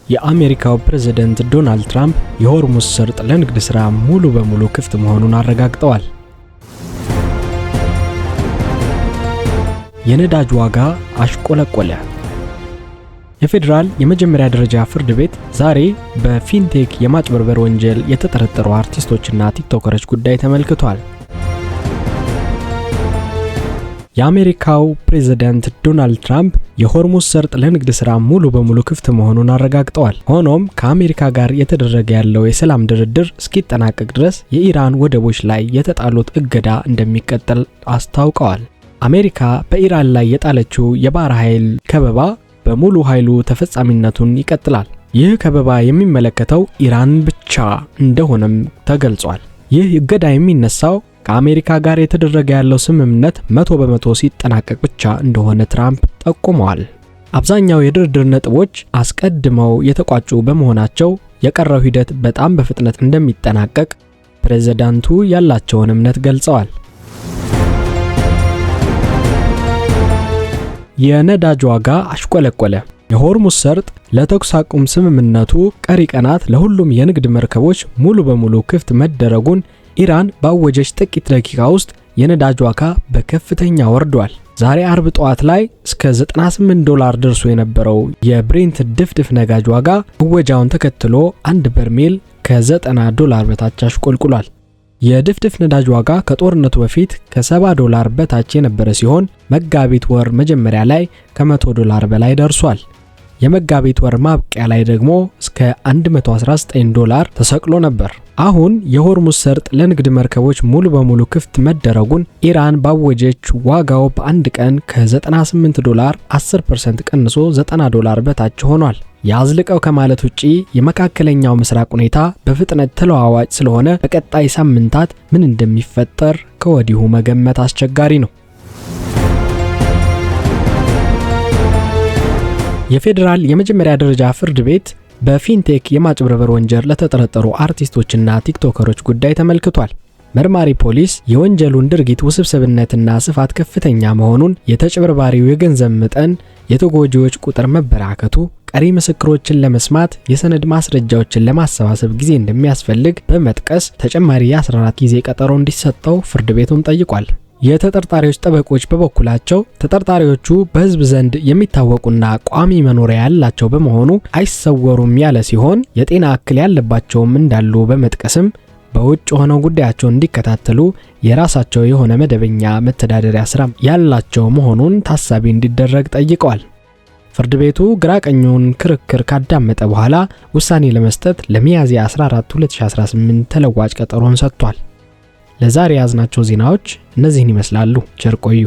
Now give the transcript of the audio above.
የአሜሪካው ፕሬዝደንት ዶናልድ ትራምፕ የሆርሙዝ ሰርጥ ለንግድ ሥራ ሙሉ በሙሉ ክፍት መሆኑን አረጋግጠዋል። የነዳጅ ዋጋ አሽቆለቆለ። የፌዴራል የመጀመሪያ ደረጃ ፍርድ ቤት ዛሬ በፊንቴክ የማጭበርበር ወንጀል የተጠረጠሩ አርቲስቶችና ቲክቶከሮች ጉዳይ ተመልክቷል። የአሜሪካው ፕሬዝዳንት ዶናልድ ትራምፕ የሆርሙዝ ሰርጥ ለንግድ ሥራ ሙሉ በሙሉ ክፍት መሆኑን አረጋግጠዋል። ሆኖም ከአሜሪካ ጋር የተደረገ ያለው የሰላም ድርድር እስኪጠናቀቅ ድረስ የኢራን ወደቦች ላይ የተጣሉት እገዳ እንደሚቀጥል አስታውቀዋል። አሜሪካ በኢራን ላይ የጣለችው የባህር ኃይል ከበባ በሙሉ ኃይሉ ተፈጻሚነቱን ይቀጥላል። ይህ ከበባ የሚመለከተው ኢራን ብቻ እንደሆነም ተገልጿል። ይህ እገዳ የሚነሳው ከአሜሪካ ጋር የተደረገ ያለው ስምምነት 100% ሲጠናቀቅ ብቻ እንደሆነ ትራምፕ ጠቁመዋል። አብዛኛው የድርድር ነጥቦች አስቀድመው የተቋጩ በመሆናቸው የቀረው ሂደት በጣም በፍጥነት እንደሚጠናቀቅ ፕሬዝዳንቱ ያላቸውን እምነት ገልጸዋል። የነዳጅ ዋጋ አሽቆለቆለ። የሆርሙዝ ሰርጥ ለተኩስ አቁም ስምምነቱ ቀሪ ቀናት ለሁሉም የንግድ መርከቦች ሙሉ በሙሉ ክፍት መደረጉን ኢራን ባወጀች ጥቂት ደቂቃ ውስጥ የነዳጅ ዋጋ በከፍተኛ ወርዷል። ዛሬ አርብ ጠዋት ላይ እስከ $98 ደርሶ የነበረው የብሬንት ድፍድፍ ነዳጅ ዋጋ እወጃውን ተከትሎ አንድ በርሜል ከ$90 በታች አሽቆልቁሏል። የድፍድፍ ነዳጅ ዋጋ ከጦርነቱ በፊት ከ$70 በታች የነበረ ሲሆን መጋቢት ወር መጀመሪያ ላይ ከ$100 በላይ ደርሷል። የመጋቢት ወር ማብቂያ ላይ ደግሞ እስከ $119 ተሰቅሎ ነበር። አሁን የሆርሙዝ ሰርጥ ለንግድ መርከቦች ሙሉ በሙሉ ክፍት መደረጉን ኢራን ባወጀች ዋጋው በአንድ ቀን ከ$98 10% ቀንሶ $90 በታች ሆኗል። ያዝልቀው ከማለት ውጪ የመካከለኛው ምስራቅ ሁኔታ በፍጥነት ተለዋዋጭ ስለሆነ በቀጣይ ሳምንታት ምን እንደሚፈጠር ከወዲሁ መገመት አስቸጋሪ ነው። የፌዴራል የመጀመሪያ ደረጃ ፍርድ ቤት በፊንቴክ የማጭበርበር ወንጀል ለተጠረጠሩ አርቲስቶችና ቲክቶከሮች ጉዳይ ተመልክቷል። መርማሪ ፖሊስ የወንጀሉን ድርጊት ውስብስብነትና ስፋት ከፍተኛ መሆኑን፣ የተጭበርባሪው የገንዘብ መጠን፣ የተጎጂዎች ቁጥር መበራከቱ፣ ቀሪ ምስክሮችን ለመስማት የሰነድ ማስረጃዎችን ለማሰባሰብ ጊዜ እንደሚያስፈልግ በመጥቀስ ተጨማሪ የ14 ጊዜ ቀጠሮ እንዲሰጠው ፍርድ ቤቱን ጠይቋል። የተጠርጣሪዎች ጠበቆች በበኩላቸው ተጠርጣሪዎቹ በሕዝብ ዘንድ የሚታወቁና ቋሚ መኖሪያ ያላቸው በመሆኑ አይሰወሩም ያለ ሲሆን የጤና እክል ያለባቸውም እንዳሉ በመጥቀስም በውጭ ሆነው ጉዳያቸውን እንዲከታተሉ የራሳቸው የሆነ መደበኛ መተዳደሪያ ስራ ያላቸው መሆኑን ታሳቢ እንዲደረግ ጠይቀዋል። ፍርድ ቤቱ ግራ ቀኙን ክርክር ካዳመጠ በኋላ ውሳኔ ለመስጠት ለሚያዝያ 14 2018 ተለዋጭ ቀጠሮን ሰጥቷል። ለዛሬ የያዝናቸው ዜናዎች እነዚህን ይመስላሉ። ቸር ቆዩ።